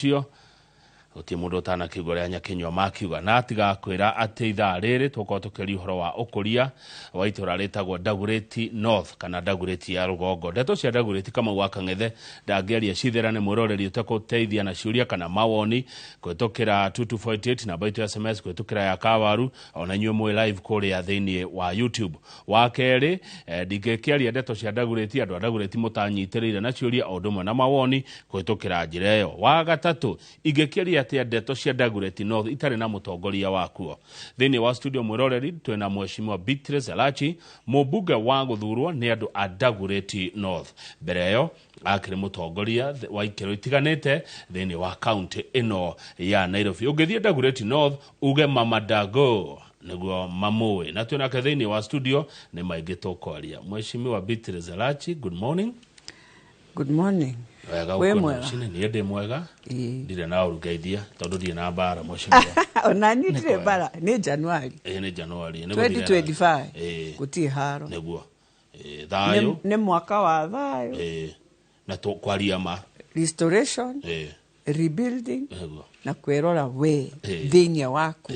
Ũcio gũtirĩ mũndũ ũtanakĩigua ũrĩa Nyakinyua makiuga, na tigakwĩra atĩ ithaa rĩrĩ tũkorwo tũkĩaria ũhoro wa ũkũria wa itũra rĩtagwo Dagoretti North kana Dagoretti ya rũgongo. Ndeto cia Dagoretti, Kamau wa Kang'ethe ndangĩaria cithera nĩ mwĩroreri ũtekũteithia na ciũria kana mawoni kũhĩtũkĩra 2248 namba itũ ya SMS, kũhĩtũkĩra ya Kawaru, ona inyuĩ mwĩ live kũrĩa thĩinĩ wa YouTube. Wa kerĩ, ndingĩkĩaria ndeto cia Dagoretti andũ a Dagoretti mũtanyitĩrĩire na ciũria o ũndũ ũmwe na mawoni kũhĩtũkĩra njĩra ĩyo. Wa gatatũ, ingĩkĩaria atĩa ndeto cia Dagoretti North itarĩ na mũtongoria wakuo thĩinĩ wa studio? Mwĩroreri, twĩna Mheshimiwa Beatrice Elachi, mũmbunge wa gũthurwo nĩ andũ a Dagoretti North. Mbere ĩyo akĩrĩ mũtongoria wa ikĩro itiganĩte thĩinĩ wa kaunti ĩno ya Nairobi. Ũngĩthiĩ Dagoretti North uge Mama Dago, nĩguo mamũĩ. Na twĩnake thĩinĩ wa studio, nĩ maingĩ tũkwaria. Mheshimiwa Beatrice Elachi, good morning. Good morning. Wega Wĩ gũkuona mwega? rũcinĩ. Niĩ ndĩ mwega. Ĩĩ. Ndirĩ na ũru, ngeithia, tondũ ndirĩ na mbara, mheshimiwa. Ona niĩ ndirĩ kwega. mbara, nĩ Januari. Ĩĩ, nĩ Januari. Nĩ gũthire na- 2025. Ĩĩ. Gũtirĩ haro. Nĩguo. Ĩĩ, thayũ. Nĩ mwaka wa thayũ. Ĩĩ, na kwaria ma. Restoration, rebuilding, na kwĩrora we thĩinĩ waku.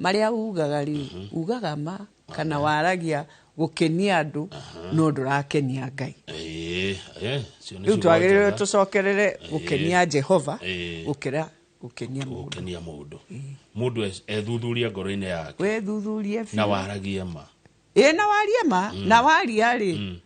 Marĩa ugaga rĩ, ugaga ma kana waragia gũkenia andũ no ndũrakenia Ngai? Ĩĩ, ĩĩ, cio nĩ Rĩu ciugo twagĩrĩirwo njega. tũcokerere gũkenia Jehova Ĩĩ. gũkĩra gũkenia mũndũ. Gũkenia mũndũ. Mũndũ ethuthurie ngoro-inĩ yake. Wĩthuthurie Na biũ. waragie ma. Ĩ, na warie ma, na waria rĩ,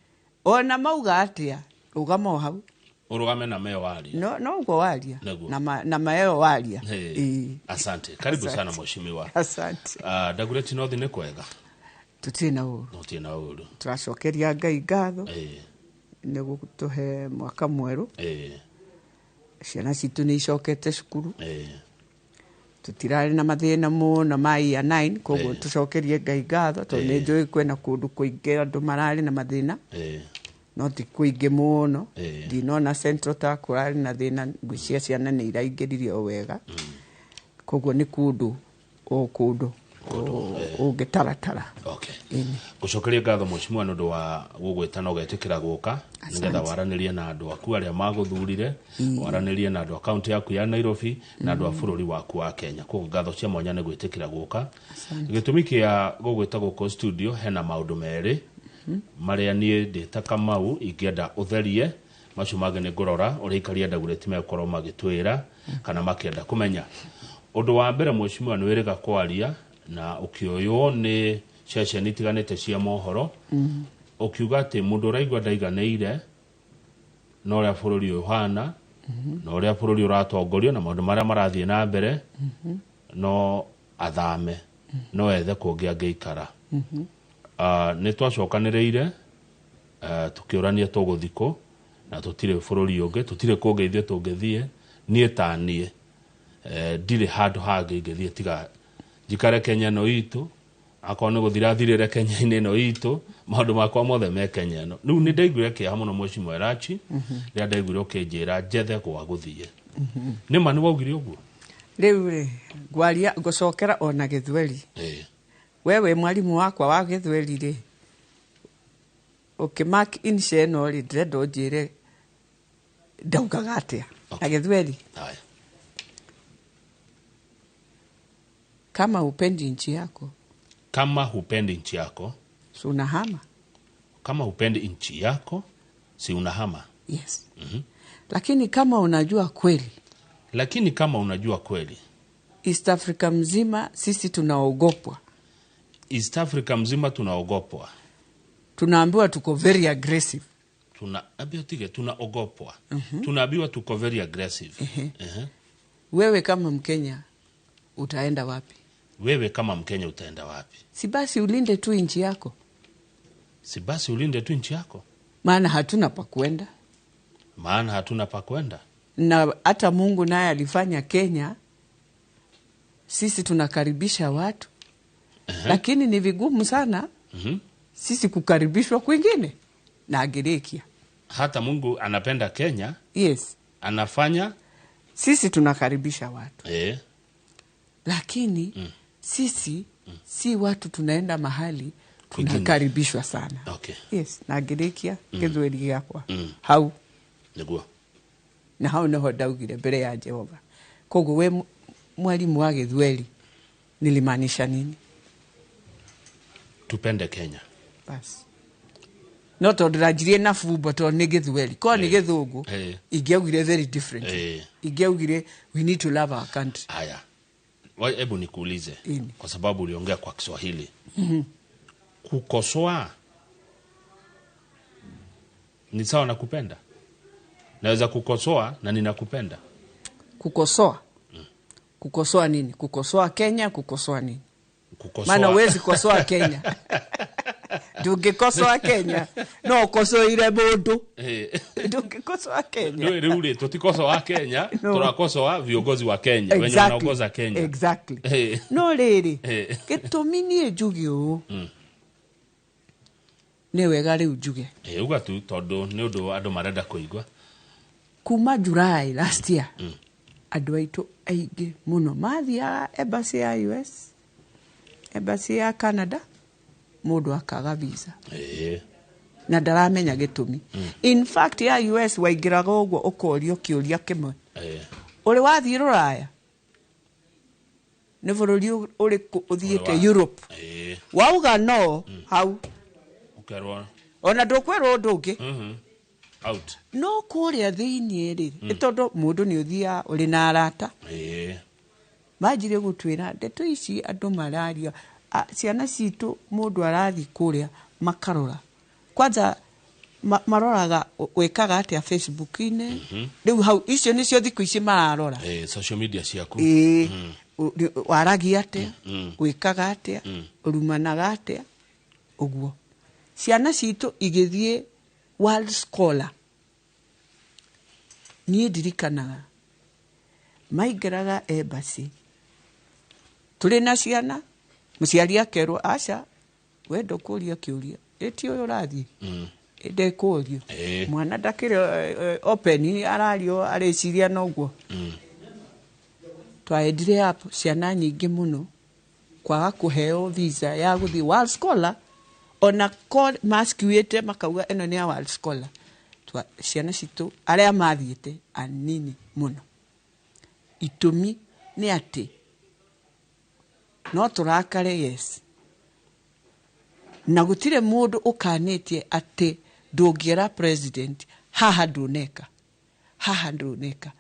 ona mauga atĩa, rũgama o hau. Ũrũgame na meo waria. No ũguo waria. Nĩguo. Na maeo waria. Ĩĩ. Ĩĩ. Asante, karibu Asante. sana, mheshimiwa. Asante. Dagoretti North nĩ kwega? Tũtirĩ na ũru. Gũtirĩ na ũru. Tũracokeria Ngai ngatho nĩ gũtũhe mwaka mwerũ. Ciana citũ nĩ icokete cukuru. Tũtirarĩ na mathĩna mũno ma year 9, koguo tũcokerie Ngai ngatho, tondũ nĩ njũĩ kwĩna kũndũ kũingĩ andũ mararĩ na mathĩna, no ti kũingĩ mũno. Ndinona Central ta kũrarĩ na thĩna, ngwĩciria ciana nĩ iraingĩrire o wega, koguo nĩ kũndũ o kũndũ ũngĩtaratara. Ĩni. Gũcokeria ngatho, mheshimiwa, nĩ ũndũ wa gũgwĩta na ũgetĩkĩra gũka nĩgetha waranĩrie na andũ aku arĩa magũthurire, waranĩrie na andũ a kaunti yaku ya Nairobi na andũ a bũrũri waku wa Kenya. Koguo ngatho cia mwanya nĩ gwĩtĩkĩra gũka. Asante. Gĩtũmi kĩa gũgwĩta gũkũ studio, hena maũndũ merĩ marĩa niĩ ndĩ ta Kamau ingĩenda ũtherie. Macio mangĩ nĩ ngũrora ũrĩa ikaria Dagoretti megũkorwo magĩtwĩra kana makĩenda kũmenya. Ũndũ wa mbere, mheshimiwa, nĩ wĩrĩga kwaria na ũkĩoywo nĩ ceceni itiganĩte cia mohoro, ũkiuga atĩ mũndũ ũraigua ndaiganĩire na ũrĩa bũrũri ũyũ ũhana na ũrĩa bũrũri ũratongorio na maũndũ marĩa marathiĩ na mbere, no athame, no ethe kũngĩ angĩikara. Nĩ twacokanĩrĩire, tũkĩũrania tũgũthiĩ kũ, na tũtirĩ bũrũri ũngĩ, tũtirĩ kũngĩ ithuĩ tũngĩthiĩ. Niĩ ta niĩ, ndirĩ handũ hangĩ ingĩthiĩ tiga njikare Kenya ĩno itũ. Akorwo nĩ gũthira thirĩre Kenya-inĩ ĩno itũ, maũndũ makwa mothe me Kenya ĩno. Rĩu nĩ ndaiguire kĩeha mũno, Mheshimiwa Elachi, rĩrĩa ndaiguire ũkĩnjĩra njethe gwa gũthiĩ. Nĩ ma nĩ waugire ũguo? Rĩu rĩ, ngwaria ngũcokera ona Gĩthweri. We wĩ mwarimũ wakwa wa Gĩthweri rĩ, ũkĩmark insha ĩno rĩ, ndĩrenda ũnjĩre ndaugaga atĩa na Gĩthweri. Haya. Kama hupendi nchi yako, Kama hupendi nchi yako, si unahama? Kama hupendi nchi yako, si unahama? Yes. Lakini kama unajua kweli, Lakini kama unajua kweli, East Africa mzima sisi tunaogopwa, East Africa mzima tunaogopwa, tunaambiwa tuko very aggressive. Tuna ambia tige tunaogopwa, tunaambiwa tuko very aggressive. Wewe kama Mkenya utaenda wapi? Wewe kama Mkenya utaenda wapi? Si basi ulinde tu nchi yako, Si basi ulinde tu nchi yako, maana hatuna pa kwenda. Maana hatuna pa kwenda. Na hata Mungu naye alifanya Kenya, sisi tunakaribisha watu, lakini ni vigumu sana sisi kukaribishwa kwingine na angĩrĩkia. Hata Mungu anapenda Kenya, anafanya Sisi tunakaribisha watu, lakini sisi si watu tunaenda mahali Kwingine. Tunakaribishwa sana. Yes, na ngĩrĩkia gĩthweri gĩakwa hau. Nĩguo. Na hau niho ndaugire mbere ya Jehova. Koguo we mwalimu wa Gĩthweri, nilimaanisha nini? Tupende Kenya. Bas, no tondũ ndĩranjirie na bumbo tondũ nĩ Gĩthweri, korwo nĩ Gĩthũngũ ingĩaugire very different. Ingĩaugire we need to love our country. Haya, hebu nikuulize. Ini. Kwa sababu uliongea kwa Kiswahili, kukosoa ni sawa na kupenda? Naweza kukosoa na ninakupenda? Kukosoa, kukosoa nini? Kukosoa Kenya? Kukosoa nini? Kukosoa. Maana huwezi kosoa Kenya, ndũngĩkosoa Kenya, no ũkosoire mũndũ. Ndũngĩkosoa Kenya. Rĩu rĩ, tũtikosoa Kenya. No. Tũrakosoa viongozi wa Kenya wenye wanaongoza Kenya. Exactly. No rĩrĩ, gĩtũmi niĩ njuge ũũ, nĩ wega rĩu njuge. Uga tu tondũ nĩ ũndũ andũ marenda kũigua. Kuma July last year, andũ aitũ aingĩ mũno mathiaga embassy ya US, embassy ya Canada, mũndũ akaga visa na ndaramenya gĩtũmi. In fact, ya US waingĩraga ũguo ũkorio kĩũria kĩmwe: ũrĩ wathiĩ rũraya? Nĩ bũrũri ũrĩkũ ũthiĩte Europe? Wauga no, hau Ũkerwo ona ndũkwĩrwo ũndũ ũngĩ. Out. No kũrĩa thĩiniĩ rĩ, nĩ tondũ mũndũ nĩ ũthiaga ũrĩ na arata, manjire gũtwĩra ndeto ici andũ mararia. Ciana citũ, mũndũ arathiĩ kũrĩa makarora kwanza, maroraga wĩkaga atĩa Facebook-inĩ. Rĩu hau icio nĩcio thikũ ici mararora. Social media ciaku. Ĩĩ. Waragia atĩa, wĩkaga atĩa, ũrumanaga atĩa. Ũguo ciana citũ igĩthiĩ World Scholar, niĩ ndirikanaga maingĩraga embassy tũrĩ na ciana, mũciari akerwo, "Aca, we ndũkũria kĩũria, ĩti ũyũ ũrathiĩ ndekũrio." Mwana ndakĩrĩ open, arario arĩciria noguo. Twaendire up ciana nyingĩ mũno kwaga kũheo visa ya gũthiĩ World Scholar, ona maskiuĩte makauga ĩno nĩ ya World Scholar. Ciana citũ arĩa mathiĩte anini mũno. Itũmi nĩ atĩ no tũrakare, yes, na gũtirĩ mũndũ ũkanĩtie atĩ ndũngĩra president haha ndũneka, haha ndũneka,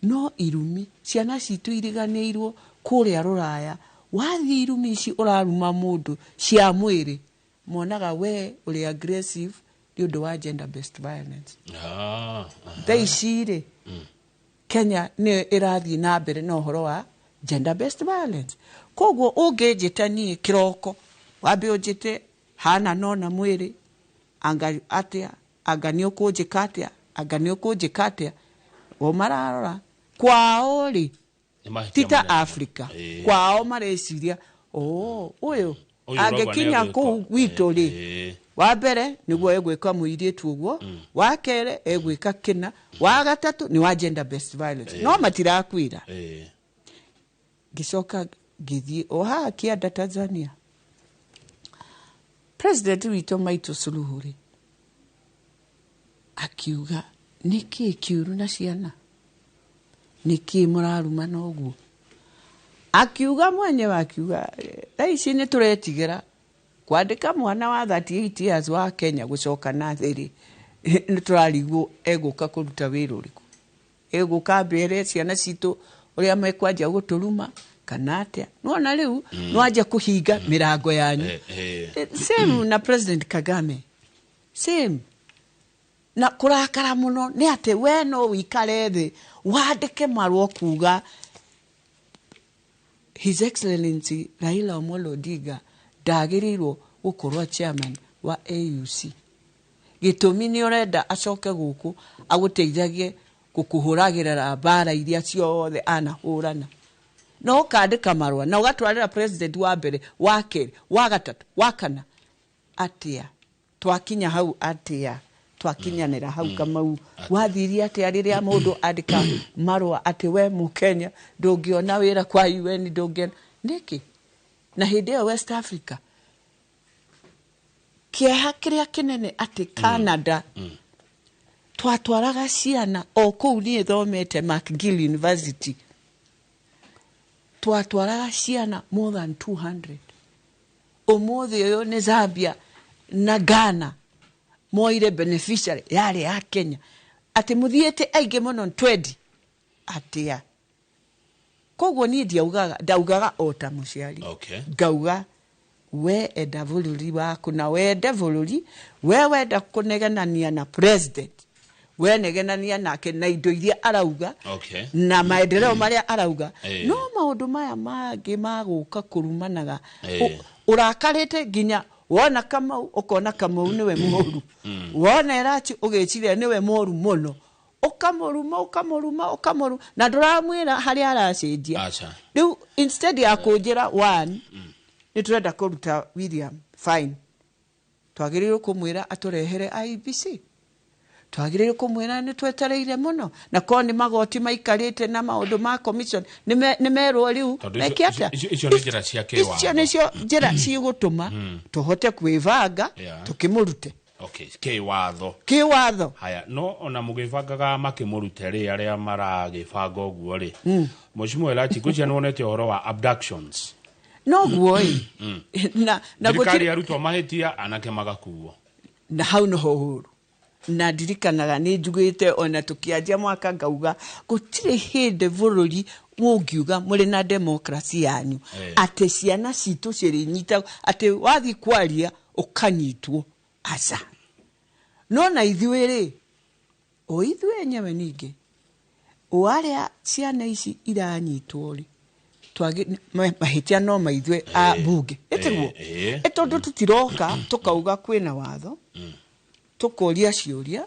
no irumi, ciana citũ iriganĩirwo kũrĩa rũraya. Wathiĩ, irumi ici ũraruma mũndũ cia mwĩrĩ, monaga we ũrĩ aggressive nĩ ũndũ wa gender based violence. Thaa ici rĩ, Kenya nĩ ĩrathiĩ na mbere na ũhoro wa gender based violence. Koguo ũngĩnjĩta niĩ kĩroko, wambe ũnjĩte hana nona mwĩrĩ, anga atĩa, anga nĩ ũkũnjĩka atĩa, anga nĩ ũkũnjĩka atĩa, o mararora kwao rĩ, Nĩ mahĩtia ti ta manene. Africa. Kwao mareciria, "Oh, ũyũ Ũyũ ũrauga angĩkinya nĩ kũu egwĩka. gwitũ rĩ, wa mbere nĩguo egwĩka mũirĩtu ũguo, wa kerĩ egwĩka kĩna, wa gatatũ nĩ wa gender based violence," no matirakwĩra. Ngĩcoka ngĩthiĩ o haha kĩanda Tanzania, president witũ Maitũ Suluhu rĩ, akiuga, "Nĩkĩĩ kĩũru na ciana? Nĩkĩĩ mũrarumana ũguo?" Akiuga mwenyewe, akiuga, "Thaa ici nĩ tũretigĩra kwandĩka mwana wa 38 years wa Kenya gũcoka na thĩ rĩ, nĩ tũrarigwo egũka kũruta wĩra ũrĩkũ, egũka mbere ciana citũ ũrĩa mekwanjia gũtũruma kana atĩa." Nĩwona rĩu nĩwanjia kũhinga mĩrango yanyu. Same na President Kagame, same na kũrakara mũno nĩ atĩ we no wĩikare thĩ wandĩke marũa kuga His Excellency Raila Omolo Odinga ndagĩrĩirwo gũkorwo chairman wa AUC. Gĩtũmi nĩ ũrenda acoke gũkũ agũteithagie gũkũhũragĩra mbara iria ciothe anahũrana, no ũkandĩka marũa na ũgatwarĩra president wa mbere, wa kerĩ, wa gatatũ, wa kana. Atĩa twakinya hau? Atĩa twakinyanĩra hau? Kamau, wathirie atĩa rĩrĩa mũndũ andĩka marũa atĩ we Mũkenya ndũngĩona wĩra kwa UN, ndũngĩona nĩkĩ? Na hĩndĩ ĩyo West Africa, kĩeha kĩrĩa kĩnene atĩ Canada twatwaraga ciana o kũu. Niĩ thomete McGill University. Twatwaraga ciana more than 200. Ũmũthĩ ũyũ nĩ Zambia na Ghana moire beneficiary yarĩ ya Kenya, atĩ mũthiĩte aingĩ mũno 20 atĩa. Koguo niĩ ndiaugaga, ndaugaga o ta mũciari. Ngauga we enda bũrũri waku na wende bũrũri, we wenda kũnegenania na president, we negenania nake na indo iria arauga na maendeleo marĩa arauga. No maũndũ maya mangĩ magũka kũrumanaga, ũrakarĩte nginya wona Kamau ũkona Kamau nĩwe mũru, wona Elachi ũgĩciria nĩwe mũru mũno, ũkamũruma ũkamũruma ũkamũruma na ndũramwĩra harĩa aracenjia. Rĩu instead ya kũnjĩra one nĩ tũrenda kũruta William, fine, twagĩrĩirwo kũmwĩra atũrehere IEBC, twagĩrĩirwo kũmwĩra nĩ twetereire mũno, na korwo nĩ magoti maikarĩte na maũndũ ma commission nĩ merwo rĩu meke atĩa. Icio nĩ njĩra cia kĩwatho. Icio nĩcio njĩra cigũtũma tũhote kwĩbanga tũkĩmũrute. Okay, kĩwatho. Kĩwatho. Haya, no ona mũgĩbangaga makĩmũrute rĩ, arĩa maragĩbanga ũguo rĩ, Mheshimiwa Elachi, ngwĩciria nĩ wonete ũhoro wa abductions. No guo ĩ. Na thirikari arutwo mahĩtia, anake magakuo. Na hau noho ũru. Na ndirikanaga nĩ njugĩte ona tũkĩanjia mwaka ngauga gũtirĩ hĩndĩ bũrũri mũngiuga mũrĩ na democracy yanyu atĩ ciana citũ cirĩnyita, atĩ wathiĩ kwaria ũkanyitwo, aca. No na ithuĩ rĩ, o ithuĩ enyewe ningĩ, o arĩa ciana ici iranyitwo rĩ, mahĩtia no maithuĩ a bunge. Ĩtiguo? Ĩ tondũ tũtiroka tũkauga kwĩna watho, tũkoria ciũria,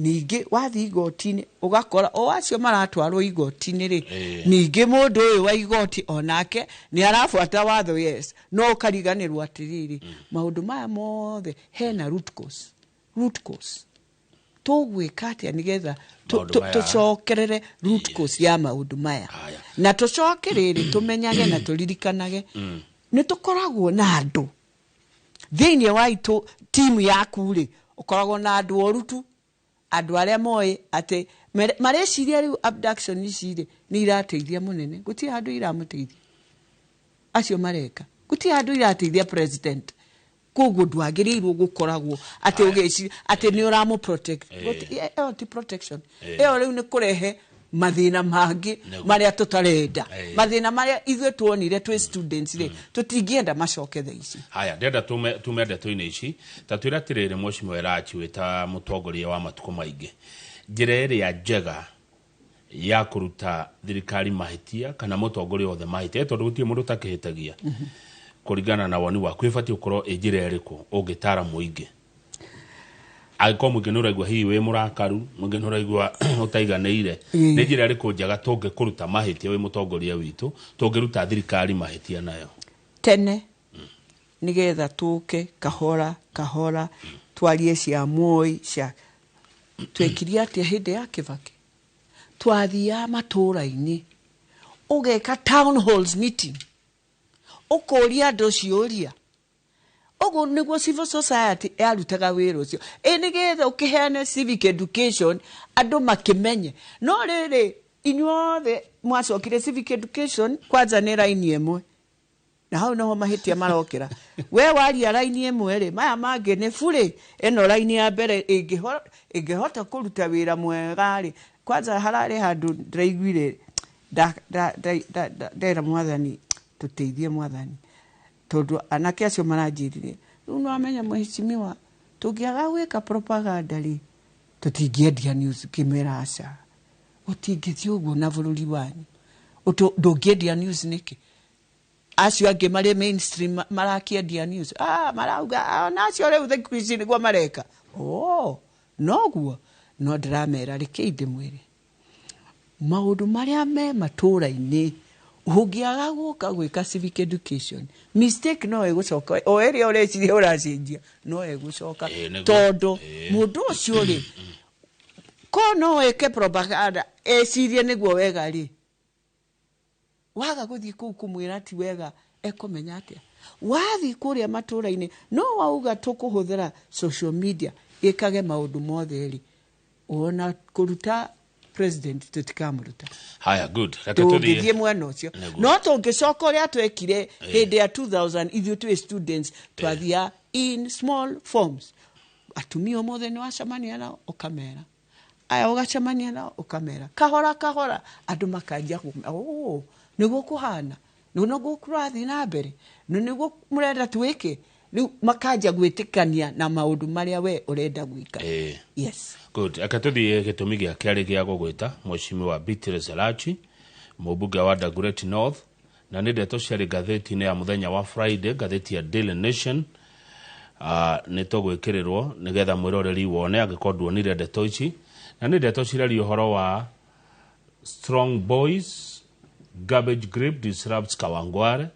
ningĩ wathiĩ igoti-inĩ ũgakora o acio maratwarwo igoti-inĩ rĩ, ningĩ mũndũ ũyũ wa igoti onake nĩ arabuata watho, yes, no ũkariganĩrwo atĩrĩrĩ, maũndũ maya mothe hena root cause. Root cause. Tũgwĩka atĩa nĩgetha tũcokerere root cause ya maũndũ maya, na tũcoke rĩrĩ tũmenyage na tũririkanage nĩ tũkoragwo na andũ thĩinĩ wa itũ, timu yaku rĩ, ũkoragwo na andũ oru tu, andũ arĩa moĩ atĩ mareciria rĩu abduction ici rĩ nĩ irateithia mũnene, gũtirĩ handũ iramũteithia acio mareka, gũtirĩ handũ irateithia president. Koguo ndwagĩrĩirwo gũkoragwo atĩ ũgĩciria atĩ nĩ ũramũ protect. Ĩyo ti protection, ĩyo rĩu nĩ kũrehe mathĩna mangĩ marĩa tũtarenda, mathĩna marĩa ithuĩ tuonire twĩ students rĩ, tũtingĩenda macoke thaa ici. Haya, ndĩrenda tume ndeto-inĩ ici, ta twĩre atĩrĩrĩ, Mheshimiwa Elachi, wĩ ta mũtongoria wa matukũ maingĩ, njĩra ĩrĩa njega ya kũruta thirikari mahĩtia kana mũtongoria wothe mahĩtia, tondũ gũtirĩ mũndũ ũtakĩhĩtagia, kũringana na woni waku ĩbatiĩ gũkorwo ĩ njĩra ĩrĩkũ ũngĩtara mũingĩ? Angĩkorwo mũingĩ nĩ ũraigua hihi wĩ mũrakaru, mũingĩ nĩ ũraigua ũtaiganĩire, nĩ njĩra ĩrĩkũ njega tũngĩkũruta mahĩtia wĩ mũtongoria witũ, tũngĩruta thirikari mahĩtia nayo? Tene nĩgetha tũke kahora kahora twarie cia Moi, cia twekire atĩa hĩndĩ ya Kibaki, twathiaga matũũra-inĩ ũgeka town halls meeting, ũkũria andũ ciũria. Ũguo nĩguo civil society yarutaga wĩra ũcio, ĩ nĩgetha ũkĩheane civic education andũ makĩmenye. No rĩrĩ, inyuothe mwacokire civic education kwanza nĩ raini ĩmwe, na hau noho mahĩtia marokĩra. We waria raini ĩmwe rĩ, maya mangĩ nĩ burĩ. Ĩno raini ya mbere ĩngĩhota kũruta wĩra mwega rĩ, kwanza hararĩ handũ ndĩraiguire ndera mwathani tũteithie mwathani, tondũ anake acio maranjĩrire rĩu no amenya mheshimiwa, tũngĩaga gwĩka propaganda rĩ, tũtingĩendia news. Ngĩmwĩra aca, gũtingĩthiĩ ũguo na bũrũri wanyu, ndũngĩendia news nĩkĩ? Acio angĩ marĩ mainstream marakĩendia news, marauga ona acio rĩu thikũ ici nĩguo mareka. Oh, noguo no ndĩramera, rekei ndĩmwĩre maũndũ marĩa me matũũra-inĩ, ũngĩaga gũka gwĩka civic education, mistake no ĩgũcoka, o ĩrĩa ũreciria ũracenjia no ĩgũcoka, tondũ mũndũ ũcio rĩ, ko no eke propaganda ecirie nĩguo wega rĩ, waga gũthiĩ kũu kũmwĩra ti wega, ekũmenya atĩa? Wathiĩ kũrĩa matũũra-inĩ no wauga tũkũhũthĩra social media ĩkage maũndũ mothe rĩ, ona kũruta President tũtikamũruta. Haya, good, reke tũngĩthiĩ tũthiĩ. Mwena ũcio. Nĩguo. No tũngĩcoka ũrĩa twekire hĩndĩ ya 2000, ithuĩ twĩ students twathia in small forms, atumia ũmũthĩ nĩ wacemania nao ũkamera aya, ũgacemania nao ũkamera kahora kahora, andũ makanjia "Oh, nĩguo kũhana, nĩguo kũrathiĩ na mbere, na nĩguo mũrenda twĩke." Rĩu makanjia gwĩtĩkania na maũndũ marĩa we ũrenda gwĩka. Yes. Good, reke tũthiĩ gĩtũmi gĩa kerĩ gĩa gũgwĩta, Mheshimiwa Beatrice Elachi, mũmbunge wa Dagoretti North, na nĩ ndeto ciarĩ ngathĩti-inĩ ya mũthenya wa Friday, ngathĩti ya Daily Nation. Nĩ tũgwĩkĩrĩrwo nĩgetha mwĩroreri wone angĩkorwo nduonire ndeto ici, na nĩ ndeto ciraria ũhoro wa strong boys garbage grip disrupts Kawangware.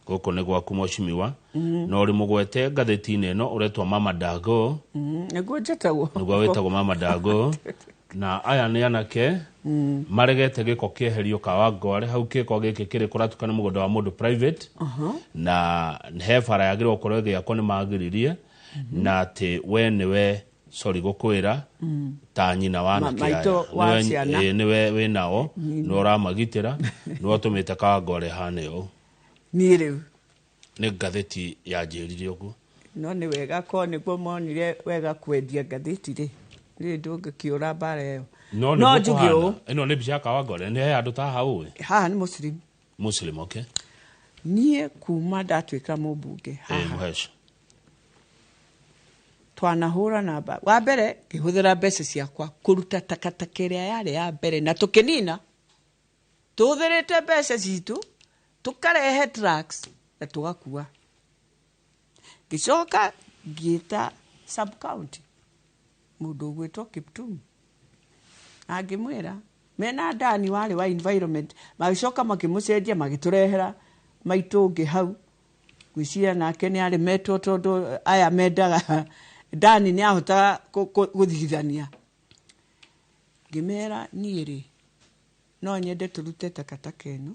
Gũkũ nĩ gwaku, mheshimiwa, na ũrĩ mũgwete ngathĩti-inĩ ĩno ũretwo Mama Dago. Nĩguo njĩtagwo. Nĩguo wĩtagwo Mama Dago, na aya nĩ anake maregete gĩko kĩeherio Kawangware. Hau gĩko gĩkĩ kĩrĩ kũratuka nĩ mũgũnda wa mũndũ private, na he bara yagĩrĩirwo gũkorwo ĩgĩakwo, nĩ magiririe, na atĩ we nĩwe, sorry gũkwĩra, ta nyina wa anake aya. Maitũ wa ciana. Ĩĩ, nĩwe wĩ nao, nĩwe ũramagitĩra, nĩwe ũtũmĩte Kawangware hane ũũ. Niĩ rĩu Nĩ ngathĩti yanjĩrire ũguo. No nĩ wega ko nĩguo monire wega kwendia ngathĩti rĩ, rĩ ndũngĩkĩũra mbara ĩyo. No No nĩguo njuge kũhana. ũũ. Ĩno nĩ mbica ya Kawangware, nĩ he handũ ta hau ĩ? Haha nĩ Muslim. Muslim, okay. Niĩ kuma ndatuĩka mũmbunge haha, Mũhesh. Twanahũra namba wa mbere ngĩhũthĩra mbeca ciakwa kũruta takataka ĩrĩa yarĩ ya mbere, na tũkĩnina tũhũthĩrĩte mbeca citũ, tũkarehe trucks na tũgakua. Ngĩcoka ngĩta sub county mũndũ ũgwĩtwo Kiptum na ngĩmwĩra mena Dani warĩ wa environment, magĩcoka makĩmũcenjia, magĩtũrehera maitũ ũngĩ hau. Ngwĩciria nake nĩ aremetwo tondũ aya mendaga Dani nĩ ahotaga gũthigithania. Ngĩmera niĩ rĩ, no nyende tũrute takataka ĩno,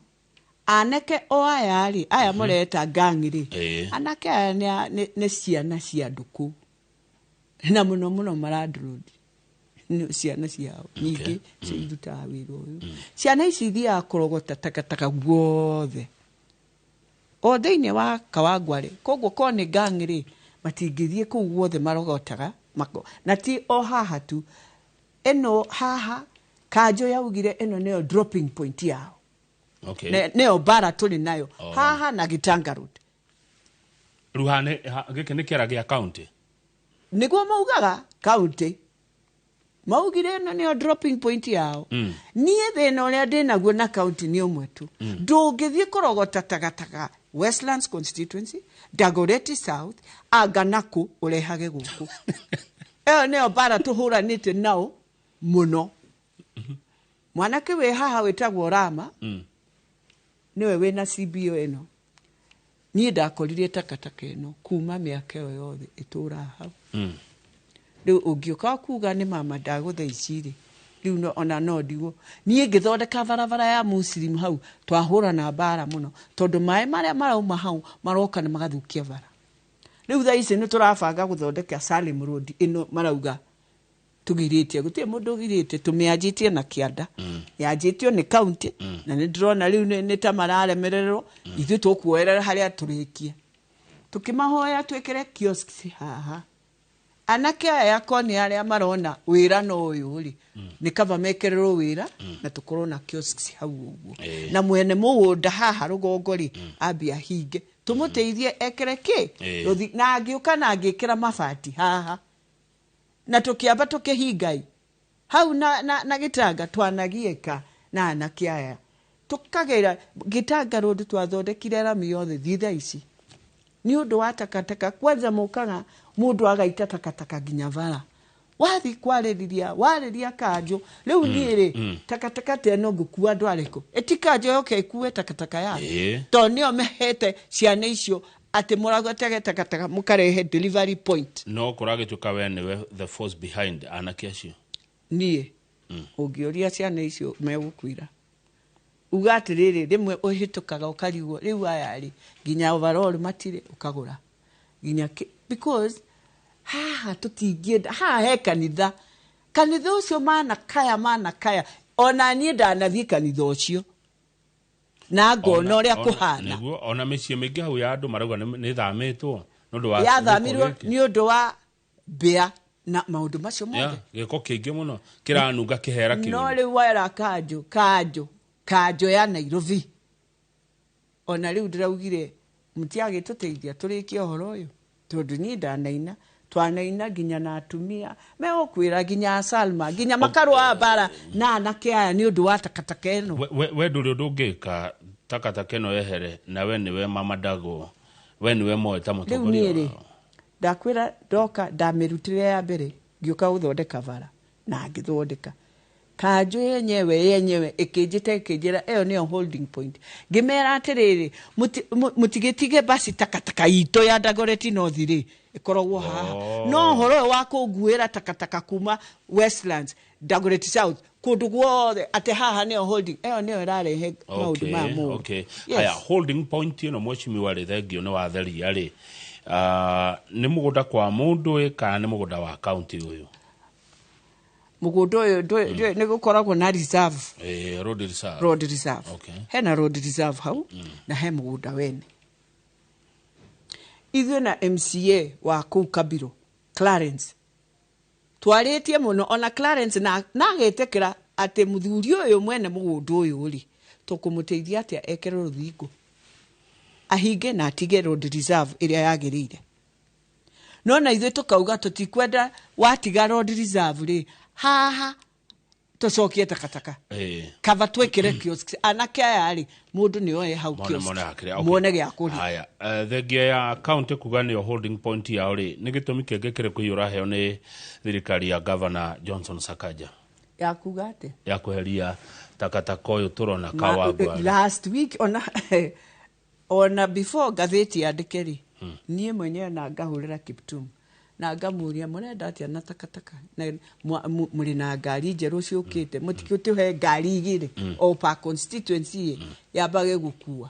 anake o aya rĩ, aya mũreta gang rĩ, anake aya nĩ ciana cia andũ kũu, na mũno mũno marandũrũndi nĩ ciana ciao nyingĩ cirutaga wĩra ũyũ. Ciana ici ithiaga kũrogota takataka guothe o thĩinĩ wa Kawangware, koguo korwo nĩ gang rĩ, matingĩthiĩ kũu guothe marogotaga na ti o haha tu, ĩno haha kanjũ yaugire ĩno nĩyo dropping point yao. Nĩyo mbara tũrĩ nayo haha na Gitanga Road. Rĩu haha gĩkĩ nĩ kĩara gĩa county? Nĩguo maugaga county maugire ĩno nĩyo dropping point yao. Niĩ thĩna ũrĩa ndĩnaguo na county nĩ ũmwe tu. Ndũngĩthiĩ kũrogota takataka Westlands constituency, Dagoretti South, anga nakũ ũrehage gũkũ. Ĩyo nĩyo mbara tũhũranĩte nao mũno. Mwanake wĩ haha wĩtagwo Rama nĩwe wĩna CBO ĩno. Niĩ ndakorire takataka ĩno kuma mĩaka ĩyo yothe ĩtũraga hau. Rĩu ũngĩũka kuga nĩ mama ndagũtha ici rĩ, rĩu ona no ndigwo. Niĩ ngĩthondeka barabara ya Muslim hau, twahũrana mbara mũno tondũ maĩ marĩa marauma hau maroka nĩ magathũkia bara. Rĩu thaa ici nĩ tũrabanga gũthondeka Salim Road ĩno marauga tũgirĩtie, gũtirĩ mũndũ ũgirĩtie, tũmĩanjĩtie na kĩanda, yanjĩtio nĩ county, na nĩ ndĩrona rĩu nĩ ta mararemererwo. Ithuĩ tũkuoerera harĩa tũrĩkie, tũkĩmahoya twĩkĩre kiosks haha. Anake aya ko nĩ arĩa marona wĩra no ũyũ rĩ, nĩ kaba mekĩrĩrwo wĩra na tũkorwo na kiosks hau ũguo, na mwene mũgũnda haha rũgongo rĩ, ambie ahinge, tũmũteithie ekĩre kĩ na angĩũka na angĩkĩra mabati haha, na tũkĩamba tũkĩhingai hau na Gĩtanga twanagiĩka na anake aya tũkagĩra Gĩtanga Road, twathondekire rami yothe thiĩ thaa ici nĩ ũndũ wa takataka. Kwanza mũkaga mũndũ agaita takataka nginya bara, wathi kwarĩrĩria warĩria kanjũ. Rĩu niĩ rĩ, takataka ta ĩno ngũkua ndware kũ? Ĩti kanjũ yoke ĩkue takataka yayo, tondũ nĩo mehete ciana icio atĩ mũragotege takataka mũkarehe delivery point. No kũragĩtuĩka we nĩwe the force behind anake acio. Niĩ ũngĩũria ciana icio megũkwĩra uga atĩrĩrĩ, rĩmwe ũhĩtũkaga ũkarigwo rĩu aya rĩ, nginya overall matirĩ ũkagũra nginya because haha tũtingĩenda haha he kanitha, kanitha ũcio manakaya manakaya. Ona niĩ ndanathiĩ kanitha ũcio na ngona ũrĩa kũhana. Nĩguo ona mĩciĩ mĩingĩ hau ya andũ marauga nĩ thamĩtwo nĩ ũndũ wa yathamirwo nĩ ũndũ wa mbĩa na maũndũ macio mothe. Gĩko kĩingĩ mũno kĩranunga kĩhera kĩu. No rĩu wera kanjũ ya Nairobi ona rĩu ndĩraugire mũtiagĩtũteithia tũrĩkie ũhoro ũyũ tondũ niĩ ndanaina twanaina nginya na atumia megũkwĩra nginya Salma nginya makarũa mbara na anake aya nĩ ũndũ wa takataka ĩno. We ndũrĩ ũndũ ũngĩka takataka ĩno yehere na we nĩwe Mama Dago, we nĩwe moe ta mũtongoria. Rĩu niĩ rĩ ndakwĩra ndoka ndamĩrutire ya mbere ngĩũka gũthondeka bara na ngĩthondeka kanjũ yenyewe ĩkĩnjĩta ĩkĩnjĩra ĩyo nĩyo holding point. Ngĩmera atĩrĩrĩ mũtigĩtige basi takataka itũ ya Dagoretti North rĩ ĩkoragwo haha. No ũhoro ũyũ wa kũnguĩra takataka kuma Westlands Dagoretti South kũndũ guothe atĩ haha nĩyo holding ĩyo nĩyo ĩrarehe maũndũ maya moru. Okay. Haya, holding point ĩno mheshimiwa rĩ thengio nĩ watheria rĩ nĩ mũgũnda kwa mũndũ kana nĩ mũgũnda wa county ũyũ? Mũgũnda ũyũ nĩ gũkoragwo na reserve. Road reserve. Road reserve. Okay. Hena road reserve hau na he mũgũnda wene. Ithuĩ na MCA wa kũu Kabiro Clarence twarĩtie mũno ona Clarence na agĩtĩkĩra atĩ mũthuri ũyũ mwene mũgũnda ũyũ rĩ tũkũmũteithia atĩa ekere rũthingo ahinge na atige road reserve ĩrĩa yagĩrĩire. No na ithuĩ tũkauga tũtikwenda watiga road reserve rĩ haha tũcokie takataka kaba twĩkĩre kiosks anake aya rĩ mũndũ nĩ oe hau kiosk muone gĩa kũrĩa. Haya, thengia ya county kuga nĩyo holding point yao rĩ nĩ gĩtũmi kĩngĩ kĩrĩkũ hihi ũraheo nĩ thirikari ya Governor Johnson Sakaja ya kuga atĩ ya kweheria takataka ũyũ tũrona Kawangware last week ona before ngathĩti yandĩke rĩ niĩ mwenyewe na ngahũrĩra Kiptum na ngamũria mũrenda atĩa na takataka na mũrĩ na ngari njerũ ciũkĩte mũtikĩtũhe ngari igĩrĩ o per constituency yambage gũkua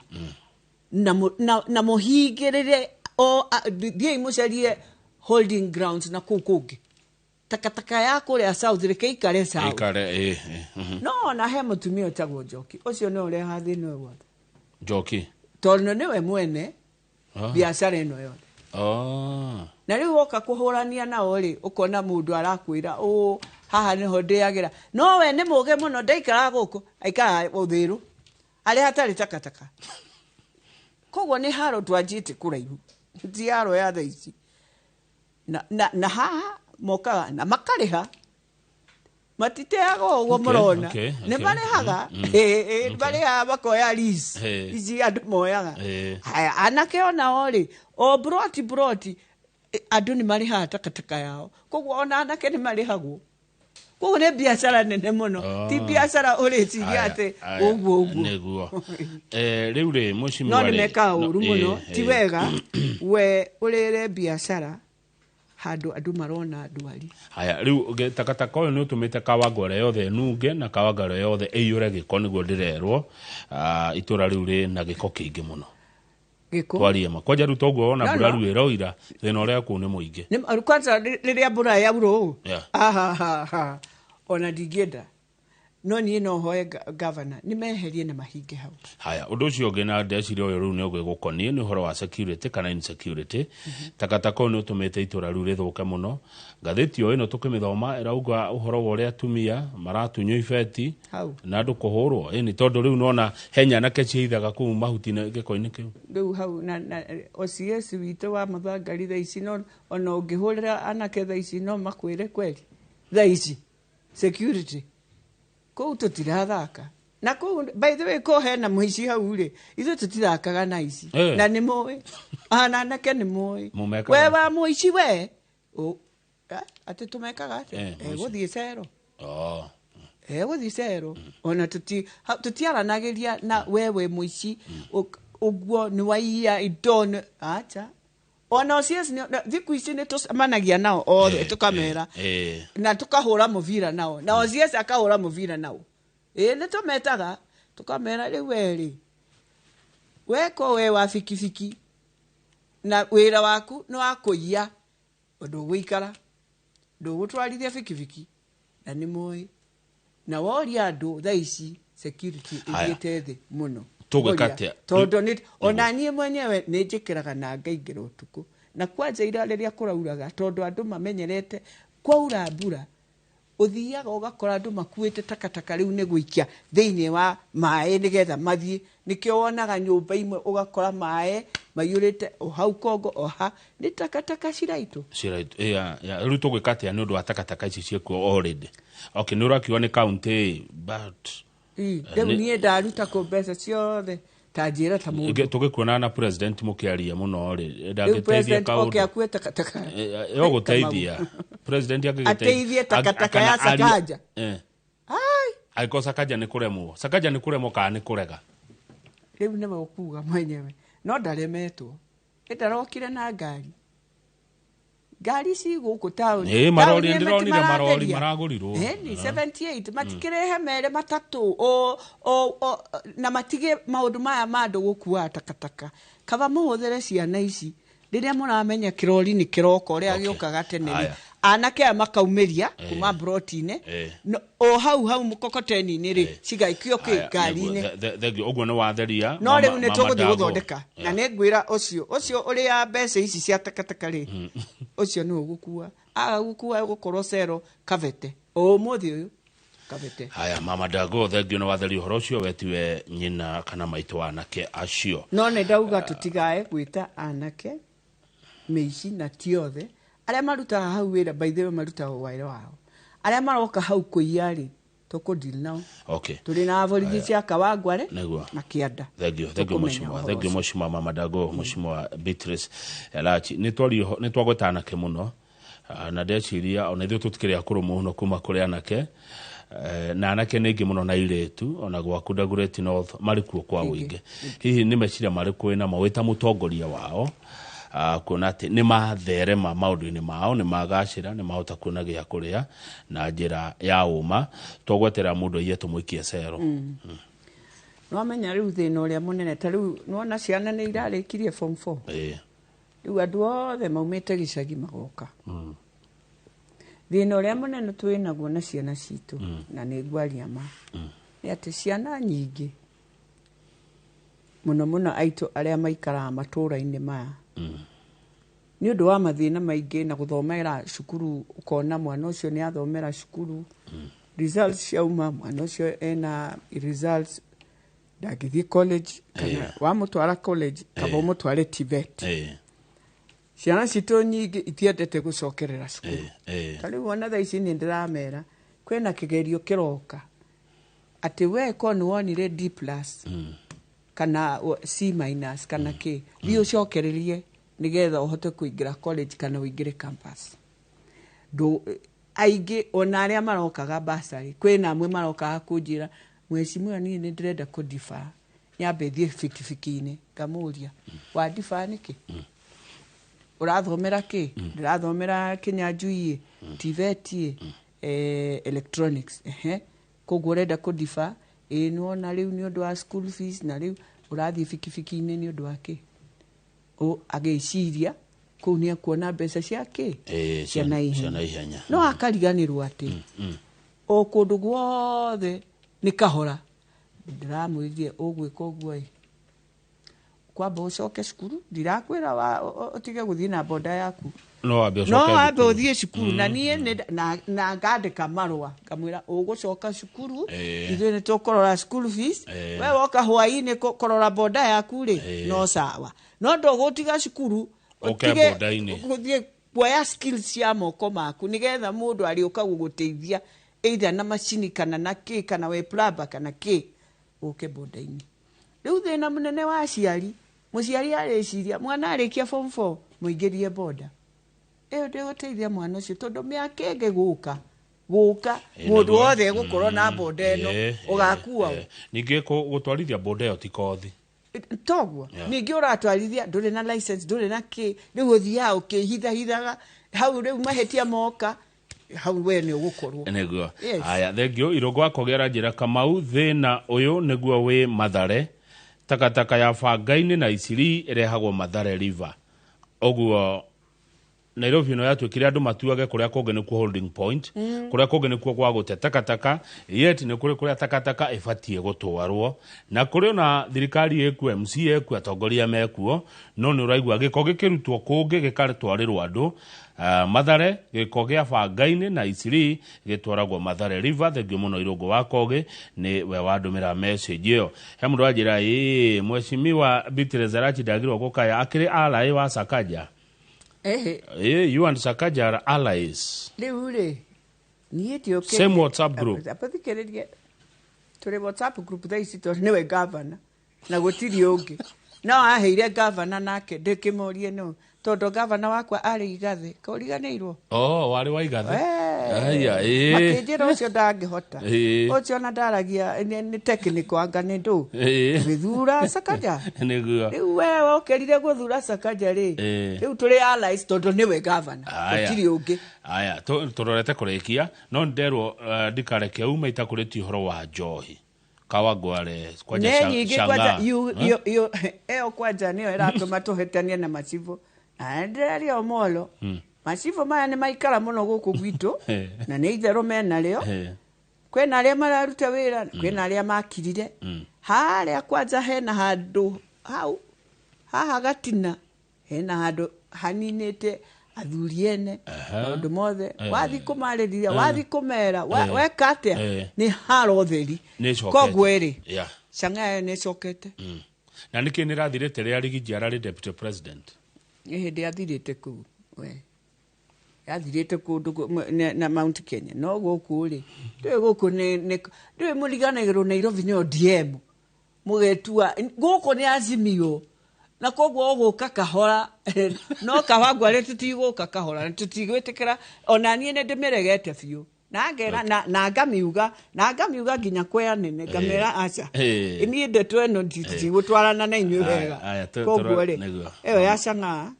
na mũhingĩrĩre o thiĩi mũcarie holding grounds na kũu kũngĩ takataka ya kũrĩa South reke ikare South. Ikare No na he mũtumia ũtagwo Njoki ũcio nĩwe ũrehaga thĩna ũyũ wothe. Njoki tondũ nĩwe mwene biacara ĩno yothe. Na rĩu woka kũhũrania nao rĩ ũkona mũndũ arakwĩra ũ haha nĩho ndĩagĩra no we nĩ mũge mũno ndaikaraga gũkũ aikaraga ũthĩrũ harĩa hatarĩ takataka. Koguo nĩ haro twanjĩte kũraihu ti haro ya thaa ici na haha mokaga na makarĩha matiteaga ũguo mũrona nĩ marĩhaga marĩhaga makoya lease ici andũ moyaga. Haya anake onao rĩ o broti andũ nĩ marĩhaga takataka yao koguo ona anake nĩ marĩhagwo. Koguo nĩ biacara nene mũno ti biacara ũrĩciria atĩ ũguo ũguo nĩguo. Rĩu rĩ mheshimiwa no nĩ mekaga ũru mũno ti wega we ũrĩre biacara handũ andũ marona ndwari. Haya rĩu takataka ũyũ nĩ ũtũmĩte Kawangware yothe ĩnunge na Kawangware yothe ĩiyũre gĩko nĩguo ndĩrerwo itũra rĩu rĩ na gĩko kĩingĩ mũno. Gĩko twarie ma kwanja rĩu toguo wona mbura rĩu ĩroira thĩna ũrĩa kũu nĩ mũingĩ. Kwanza rĩrĩa mbura yaura ũũ ona ndingĩenda no niĩ no hoe governor nĩ meherie na mahinge hau. Haya ũndũ ũcio ũngĩ na ndeciria ũyũ rĩu nĩ ũgĩgũkoniĩ nĩ ũhoro wa security kana insecurity. Takataka ũyũ nĩ ũtũmĩte itũra rĩu rĩthũke mũno. Ngathĩti o ĩno tũkĩmĩthoma ĩrauga ũhoro wa ũrĩa atumia maratunywo ibeti na andũ kũhũrwo ĩni tondũ rĩu nona he nyanake ciĩithaga kũu mahuti-inĩ gĩko-inĩ kĩu. Rĩu hau na OCS witũ wa Mathangari thaa ici no ona ũngĩhũrĩra anake thaa ici no makwĩre kweli thaa ici security kũu tũtirathaka na kũu by the way ko hena mũici hau rĩ ithuĩ tũtithakaga na ici na nĩ mũĩ ana anake nĩ mũĩ we wa mũici we atĩ tũmekaga atĩa egũthiĩ cero egũthiĩ cero ona tũtiaranagĩria na wewe mũici ũguo nĩ waiya indo acha ona OCS thikũ ici nĩ tũcemanagia nao othe tũkamera na tũkahũra mũbira nao na OCS akahũra mũbira nao nĩ tũmetaga tũkamera rĩu we rĩ weko we wa bikibiki na wĩra waku nĩ wa kũiya ndũgũikara ndũgũtwarithia bikibiki na nĩ mũĩ Na woria andũ thaa ici security Haya. ĩthiĩte thĩ mũno. Tũgwĩka Woria, atĩa? Tondũ nĩ ona niĩ mwenyewe nĩ njĩkĩraga na ngaingĩra ũtukũ, na kwanja ira rĩrĩa kũrauraga, tondũ andũ mamenyerete kwaura mbura ũthiaga ũgakora andũ makuĩte takataka rĩu nĩ gũikia thĩinĩ wa maĩ nĩgetha mathiĩ. Nĩkĩo wonaga nyũmba imwe ũgakora maĩ maiyũrĩte o hau Kongo o ha, nĩ takataka ciraitwo. Rĩu tũgwĩka atĩa nĩ ũndũ wa takataka ici ciĩkuo already? Okay, nĩ ũrakiuga nĩ county, but Rĩu niĩ ndaruta kũ mbeca ciothe? Ta njĩra ta mũndũ. Tũgĩkuona na president mũkĩaria mũno rĩ, Rĩu ndangĩteithia president oke kaũndũ? akue takataka? Yo gũteithia president angĩgĩteithia Ateithie takataka ya Sakaja? Ai. Angĩkorwo Sakaja nĩ kũremwo, Sakaja nĩ kũremwo kana nĩ kũrega? Rĩu nĩwe ũkuga mwenyewe, no ndaremetwo, ĩ ndarokire na ngari, ngari ci gũkũ taũni. Ĩ, marori, Taũni ndĩronire marori matimaratheria. maragũrirwo. Ĩni 78 matikĩrehe merĩ matatũ o, na matige maũndũ maya ma andũ gũkuaga takataka. Kaba mũhũthĩre ciana ici rĩrĩa mũramenya kĩrori nĩ kĩroka ũrĩa gĩũkaga tene rĩ, anake aya makaumĩria kuma mburoti-inĩ, o hau hau mũkokoteni-inĩ rĩ, cigaikio kĩ Haya, ngari-inĩ. Thengiũ, ũguo nĩ watheria. No rĩu nĩ Mama tũgũthiĩ Dago. gũthondeka na nĩ ngwĩra ũcio ũcio ũrĩa mbeca ici cia takataka rĩ, ũcio nĩwe ũgũkua, aga gũkua gũkorwo cero Kabete o ũmũthĩ ũyũ, Kabete. Haya, Mama Dago, thengiũ nĩ watheria ũhoro ũcio. Wetiwe nyina kana maitũ wa anake acio. No nĩ ndauga tũtigae gwĩta anake mĩici, na ti othe arĩa marutaga hau wĩra. By the way, marutaga wĩra wao. Arĩa maroka hau kũiya rĩ, tũkũdeal nao. Tũrĩ na borithi cia Kawangware na Kĩanda. Thengiũ, thengiũ. Tũkũmenya Mheshimiwa, ũhoro thengiũ. ũcio. Mheshimiwa Mama Dago, Mheshimiwa Beatrice Elachi, nĩ twario nĩ twagweta anake mũno. Na ndeciria ona ithuĩ tũtikĩrĩ akũrũ mũno kuma kũrĩ anake. Na anake nĩ aingĩ mũno na airĩtu, ona gwaku Dagoretti North marĩ kuo kwa ũingĩ. Hihi nĩ meciria marĩkũ wĩnamo wĩ ta mũtongoria wao, kuona atĩ nĩ matherema maũndũ-inĩ mao, nĩ magacĩra, nĩ mahota kuona gĩa kũrĩa na njĩra ya ũma, twagwetera mũndũ aiye tũmũikie cero? Nĩwamenya rĩu thĩna ũrĩa mũnene, ta rĩu nĩwona ciana nĩ irarĩkirie form 4. Rĩu andũ othe maumĩte gĩcagi magoka. Thĩna ũrĩa mũnene twĩ naguo na ciana citũ, na nĩ ngwaria ma, nĩ atĩ ciana nyingĩ mũno mũno aitũ arĩa maikaraga matũũra-inĩ maya, nĩ ũndũ wa mathĩna maingĩ na gũthomera cukuru, ũkona mwana ũcio nĩ athomera cukuru, results ciauma, mwana ũcio ena results ndangĩthiĩ college, kana wamũtwara college kaba ũmũtware TVET. Ciana citũ nyingĩ itiendete gũcokerera cukuru. Ta rĩu ona thaa ici nĩ ndĩramera kwĩna kĩgerio kĩroka, atĩ we ko nĩ wonire D+ kana C- kana kĩ, thiĩ ũcokererie nĩgetha ũhote kũingĩra college kana ũingĩre campus. Ndũ aingĩ ona arĩa marokaga basarĩ, kwĩna amwe marokaga kũnjĩra, "Mheshimiwa, niĩ nĩ ndĩrenda kũdefer nyambe thiĩ bikibiki-inĩ." Ngamũria, "Wadefer nĩkĩ? Ũrathomera kĩ?" "Ndĩrathomera Kĩnyanjui ĩ TVET ĩ electronics." "Ehe, koguo ũrenda kũdefer?" "Ĩ, nĩwona rĩu nĩ ũndũ wa school fees." "Na rĩu ũrathiĩ bikibiki-inĩ nĩ ũndũ wa kĩ?" O agĩciria kũu nĩ ekuona mbeca cia kĩ? Cia cia naihenya. Naihenya. No akariganĩrwo atĩ o kũndũ guothe nĩ kahora. Ndĩramwĩrire, "Ũgwĩka ũguo ĩ, kwamba ũcoke cukuru. Ndirakwĩra ũtige gũthiĩ na boda yaku." No wambe No ũcoke wambe thukuru. ũthiĩ cukuru. Na niĩ na ngandĩka marũa ngamwĩra, "Ũgũcoka cukuru, ithuĩ nĩ tũkũrora school fees. We woka hwaĩ-inĩ kũrora boda yaku rĩ, no sawa, no ndũgũtiga cukuru Ũke ũtige boda-inĩ. Gũthiĩ kuoya skills cia moko maku nĩgetha mũndũ arĩũka gũgũteithia either na macini kana na kĩ, kana we plumber kana kĩ, ũke boda-inĩ." Rĩu thĩna mũnene wa aciari, mũciari arĩciria mwana arĩkia form 4 mũingĩrie boda ĩyo ndĩgũteithia mwana ũcio, tondũ mĩaka ĩngĩ gũka gũka mũndũ wothe egũkorwo na boda ĩno, ũgakua ũ? Ningĩ gũtwarithia boda ĩyo ti kothi. Toguo. Ningĩ ũratwarithia ndũrĩ na license, ndũrĩ na kĩ, rĩu ũthiaga ũkĩhithahithaga hau, rĩu mahĩtia moka hau we nĩ ũgũkorwo. Nĩguo. Yes. Haya, thengiũ. Irũngũ wakogera njĩra Kamau, thĩna ũyũ nĩguo wĩ Mathare, takataka ya bangainĩ na Isiri ĩrehagwo Mathare River, ũguo. Nairobi ĩno yatuĩkire andũ matuage kũrĩa kũngĩ nĩkuo holding point, kũrĩa kũngĩ nĩkuo gwa gũte takataka, yet nĩ kũrĩ kũrĩa takataka ĩbatiĩ gũtwarwo, na kũrĩ ona thirikari ĩkuo, MC ĩkuo, atongoria mekuo, no nĩ ũraigua gĩko gĩkĩrutwo kũngĩ gĩgatwarĩrwo andũ. Mathare gĩko gĩa bangainĩ na Isiri gĩtwaragwo Mathare River. Thengiũ mũno Irũngũ wa Kogi nĩ we wandũmĩra message ĩyo. He mũndũ wanjĩra ĩĩ mheshimiwa Beatrice Elachi ndagĩrĩirwo gũkaya akĩrĩ ally wa Sakaja. Ehe. You and Sakaja are allies. Rĩu rĩ, niĩ ndiũkĩte. Same WhatsApp group. Abathikĩrĩrie tũrĩ WhatsApp group thaa ici tondũ nĩwe gavana na gũtirĩ ũngĩ. No aheire gavana nake ndĩkĩmũrie nũ, tondũ gavana wakwa arĩ Igathe, kaũriganĩirwo? Oh, warĩ wa Igathe. Aya, ĩĩ. Makĩnjĩra ũcio ndangĩhota. Ĩĩ. Ũcio ona ndaragia nĩ technical anga nĩ ndũ. Ĩĩ. Gĩthura Sakaja. Nĩguo. Rĩu we wokĩrire gũthura Sakaja rĩ. Ĩĩ. Rĩu tũrĩ allies tondũ nĩwe gavana. Aya. Gũtirĩ ũngĩ. Aya, tũrorete kũrĩkia, no nderwo ndikareke ume itakũrĩtie ũhoro wa njohi. Kawangware kwanja Nĩ nyingĩ kwanja Chang'aa. ĩyo kwanja nĩyo ĩratũma tũhĩtanie na macibũ. Na ndĩraria Omolo. Macibũ maya nĩ maikara mũno gũkũ gwitũ na nĩ itherũ mena rĩo. Kwĩna arĩa mararuta wĩra, kwĩna arĩa makirire. Harĩa kwanja hena handũ hau haha gatina hena handũ haninĩte athuri ene maũndũ mothe. Wathiĩ kũmarĩria, wathiĩ kũmera, weka atĩa, nĩ haro theri. Nĩ ĩcokete. Koguo ĩrĩ, Yeah. Chang'aa ĩyo nĩ ĩcokete. Na nĩkĩ nĩ ĩrathirĩte rĩrĩa Rigiji ararĩ deputy president? Nĩ hĩndĩ yathirĩte kũu, we. Yathirĩte kũndũ na Mount Kenya. No gũkũ rĩ, ndũĩ gũkũ nĩ, ndũĩ mũriganagĩrwo Nairobi nĩ ODM. Mũgetua, gũkũ nĩ Azimio. Na koguo ũgũka kahora. No Kawangware tũtigũka kahora, tũtigwĩtĩkĩra. Ona niĩ nĩ ndĩmĩregete biũ. Na ngera, na ngamiuga, na ngamiuga nginya kwĩ anene, ngamera aca. Niĩ ndeto ĩno tũtigũtwarana na inyuĩ Aya, wega. aya, Koguo rĩ, nĩguo. ĩyo ya Chang'aa.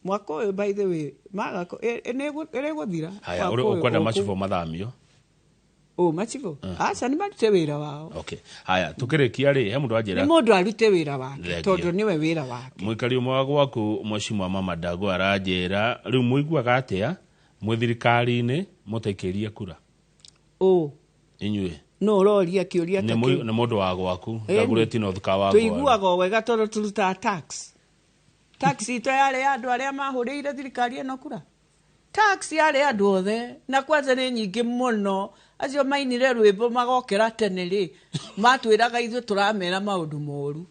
Mwaka ũyũ by the way, maga nĩ ĩrĩgũthira. Haya, Mwaka ũyũ ũkwenda ũkũ- macibũ mathamio? Ũ, macibũ? Aca, nĩ marute wĩra wao. Okay. Haya, tukĩrĩkia rĩ, he mũndũ wanjĩra Nĩ mũndũ arute wĩra wake, Thengiũ. tondũ nĩwe wĩra wake. Mũikari ũmwe wa gwaku Mheshimiwa Mama Ndago aranjĩra, rĩu mũiguaga atĩa mwĩ thirikari-inĩ mũtaikĩrie kura? Ũ. Inyuĩ. No ũroria kĩũria ta Nĩ kĩu. nĩ mũndũ wa gwaku, Ĩni. Dagoretti North Kawangware. Tũiguaga o wega tondũ tũrutaga tax. Tax itũ yarĩ ya andũ arĩa mahũrĩire thirikari ĩno kura. Tax yarĩ andũ othe, na kwanza nĩ nyingĩ mũno. Acio mainire rwĩmbo magokĩra tene rĩ, matwĩraga ithuĩ tũramera maũndũ moru.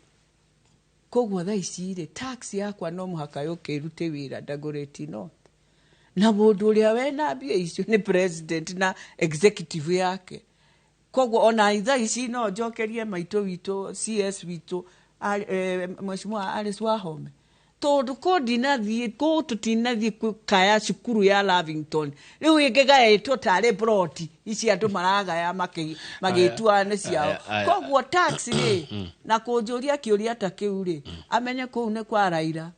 Koguo thaa ici rĩ, tax yakwa no mũhaka yũke ĩrute wĩra Dagoretti North. Na mũndũ ũrĩa wena mbia icio nĩ president na executive yake. Koguo ona thaa ici no njokerie maitũ witũ, CS witũ, Mheshimiwa Alice Wahome. Tondũ kũ ndinathiĩ, kũ tũtinathiĩ kũkaya cukuru ya Lavington. Rĩu ĩngĩgaĩtwo tarĩ plot ici andũ maragaya magĩtua nĩ ciao. Koguo tax rĩ, na kũnjũria kĩũria ta kĩu rĩ, amenye kũu nĩ kwa Raila.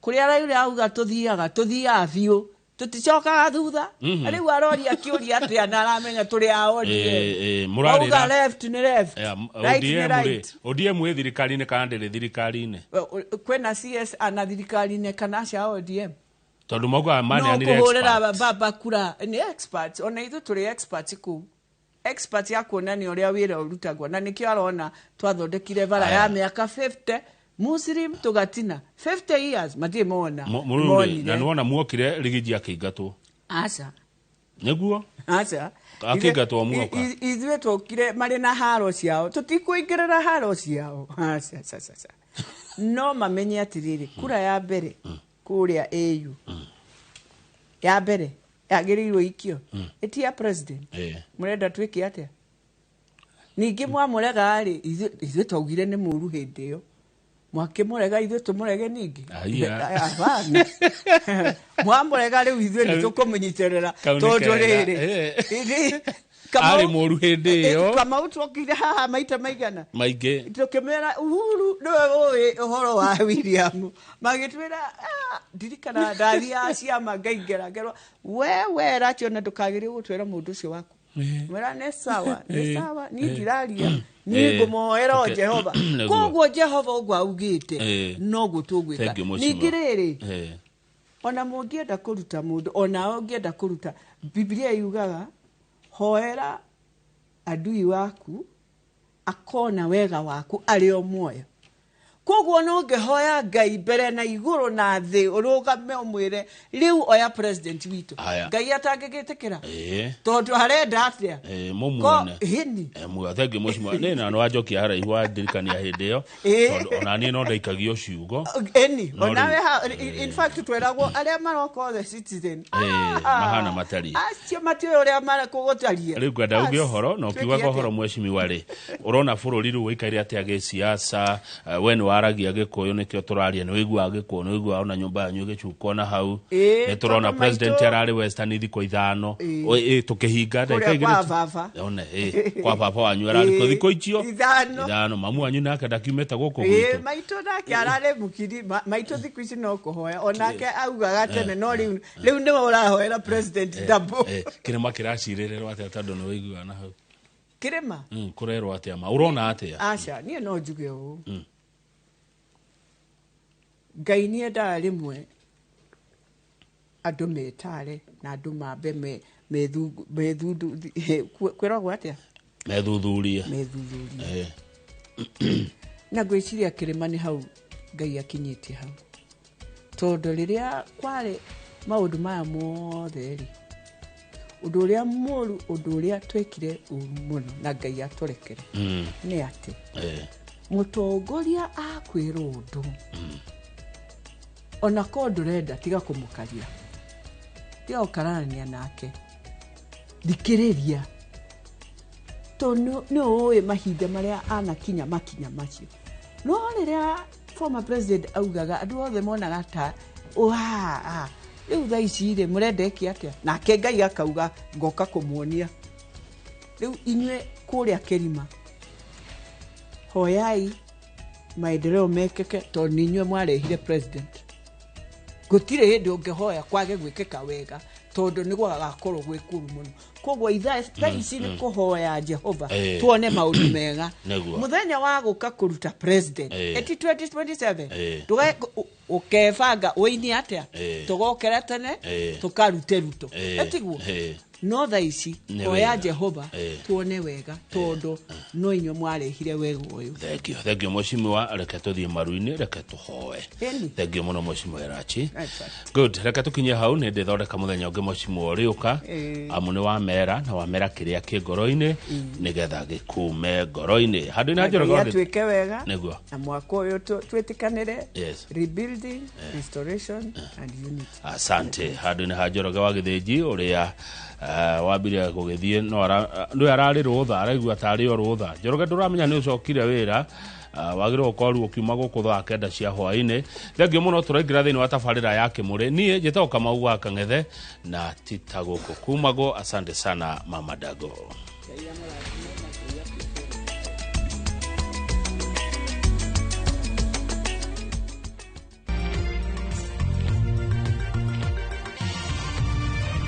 Kũrĩa Raila auga tũthiaga, tũthiaga biũ. Tũticokaga thutha. Rĩu aroria kĩũria atĩa na aramenya tũrĩ a ODM. Mũrarĩra. Auga left nĩ left. Right nĩ ODM rĩ, right. ODM ĩ thirikari-inĩ kana ndĩrĩ thirikari-inĩ? Kwĩna CS ana thirikari-inĩ kana aca ODM? Tondũ maugaga maneanire No kũhũrĩra experts. baba kura nĩ experts, ona ithuĩ tũrĩ experts kũu. Expert ya kuonania ũrĩa wĩra ũrutagwo, na nĩkĩo arona twathondekire bara ya mĩaka 50, Muslim tũgatina 50 years matirĩ mona. Mũrũ rĩ, Monire. na nĩwona muokire Rigiji akĩingatwo. Aca. Nĩguo? Aca. Akĩingatwo muoka. Ithuĩ twokire marĩ na haro ciao, tũtikũingĩrĩra haro ciao. Aca, aca, aca, aca. No mamenye atĩrĩrĩ, kura ya mbere kũrĩa AU ya mbere yagĩrĩirwo ikio ĩti ya president. Mũrenda twĩke atĩa? Ningĩ mwamũrega rĩ, ithuĩ twaugire nĩ mũru hĩndĩ ĩyo. Mwakĩmũrega ithuĩ tũmũrege ningĩ? Aya. Hapana. Mwamũrega rĩu ithuĩ nĩ tũkũmũnyitĩrĩra. Kau nĩ Tondũ kega. rĩrĩ, Kamau Arĩ mũru hĩndĩ ĩyo. Kamau twokire haha maita maigana? Maingĩ. Tũkĩmera Uhuru nĩwe ũĩ ũhoro wa William. Magĩtwĩra, ndirikana ndathiaga ciama ngaingĩra, ngerwo, we Rachiona ndũkagĩrĩirwo gũtwĩra mũndũ ũcio waku. Mwĩra nĩ sawa, nĩ sawa, niĩ ndiraria, niĩ ngũmũhoera o Jehova. Nĩguo. Koguo Jehova ũguo augĩte, noguo tũgwĩka. Thank you, Mheshimiwa. Ningĩ rĩrĩ, Ona mũngĩenda kũruta mũndũ, onawe ũngĩenda kũruta, Biblia yugaga hoera adui waku akona wega waku arĩ o muoyo. Koguo no ũngĩhoya Ngai mbere na igũrũ na thĩ, ũrũgame ũmwĩre rĩu oya president witũ, Aya. Ngai atangĩgĩtĩkĩra? Ĩĩ. Tondũ arenda atĩa? Ĩĩ, mũmuone. Hĩni. Muga thengiũ mũcimwa nĩ na nĩwanjokia haraihu wandirikania hĩndĩ ĩyo. Tondũ ona niĩ no ndaikagio ciugo. Ĩni. No Onawe rĩu- in fact tweragwo arĩa maroka othe citizen Mahana matariĩ. Acio matiũĩ ũrĩa marekũgũtarie. Rĩu ngwenda uge ũhoro na ũkiugaga ũhoro mweshimiwa rĩ, ũrona bũrũri rĩu ũikaire atĩa gĩsiasa? We nĩ waragia gĩkũyũ, nĩkĩo tũraria, nĩ wĩiguaga gĩkũyũ, nĩ wĩiguaga ona nyũmba yanyu ĩgĩcukwo na hau. Nĩ tũrona Tondũ president ararĩ Western thikũ 5. Tũkĩhinga ndagĩka Kũrĩa 2 kwa baba. One, kwa baba wanyu ararĩ kũ thikũ icio? 5. 5. Mamu wanyu nake ndakiumĩte gũkũ gwitũ. Maitũ nake ararĩ mũkiri. Maitũ thikũ ici no kũhoya onake augaga tene, no rĩu nĩwe ũrahoera president double. Kĩrĩma kĩracirĩrĩrwo atĩa, tondũ nĩ wĩiguaga na hau? Kĩrĩma? Kũrerwo atĩa, ma ũrona atĩa? Aca, niĩ no njuge ũũ, Ngai nĩ endaga rĩmwe andũ metare na andũ mambe methundu kwĩragwo atĩa? Methuthurie. Methuthurie. Na ngwĩciria kĩrĩma nĩ hau Ngai akinyĩtie hau, tondũ rĩrĩa kwarĩ maũndũ maya mothe rĩ, ũndũ ũrĩa mũru, ũndũ ũrĩa twekire ũru mũno na Ngai atũrekere, nĩ atĩ mũtongoria akwĩra ũndũ, ona korwo ndũrenda, tiga kũmũkaria, tiga gũkararania nake, thikĩrĩria, tondũ nĩ ũĩ mahinda marĩa anakinya makinya macio. No rĩrĩa former president augaga, andũ othe monaga ta wa rĩu thaa ici rĩ, mũrenda eke atĩa? Nake Ngai akauga ngoka kũmuonia. Rĩu inyuĩ kũrĩa kĩrima, hoyai maendeleo mekeke, tondũ nĩ inyuĩ mwarehire president. Gũtirĩ hĩndĩ ũngĩhoya kwage gwĩkĩka wega, tondũ nĩ gwagakorwo gwĩ kũru mũno. Koguo thaa ici nĩ kũhoya Jehova tuone maũndũ mega. Nĩguo. Mũthenya wa gũka kũruta president, eti 2027, ũkebanga ũini atĩa, tũgokera tene, tũkarute Ruto, etiguo? No thaa ici Nĩ hoya wega. Jehova tuone wega, tondũ no inyuĩ mwarehire wega ũyũ. Thengio, thengio mweshimiwa. Reke tũthiĩ maru-inĩ, reke tũhoe. Ĩni. Thengio mũno, mweshimiwa Irachi. Exactly. Good, reke tũkinye hau. Nĩ ndĩthondeka mũthenya ũngĩ, mweshimiwa ũrĩũka, amu nĩ wamera na wamera kĩrĩa kĩ ngoro-inĩ, nĩgetha gĩkume ngoro-inĩ handũ-inĩ ha Na Njoroge Ngai atuĩke wega. Nĩguo. Na mwaka ũyũ twĩtĩkanĩre rebuilding, restoration and unity. Asante. Handũ-inĩ ha Njoroge wa Gĩthĩnji ũrĩa wambire gũgĩthiĩ, no nĩwe ararĩ rũtha, araigua tarĩ o rũtha. Njoroge, ndũramenya nĩ ũcokire wĩra, wagĩrĩirwo gũkorwo rĩu ũkiuma gũkũ thaa 9 cia hwaĩ-inĩ. Thengio mũno. Tũraingĩra thĩinĩ wa tabarĩra ya kĩmũrĩ. Niĩ njĩtagwo Kamau wa Kang'ethe na tita gũkũ kumagwo. Asante sana, Mama Dago. Ngai amũrathime na Ngai atuĩke wega.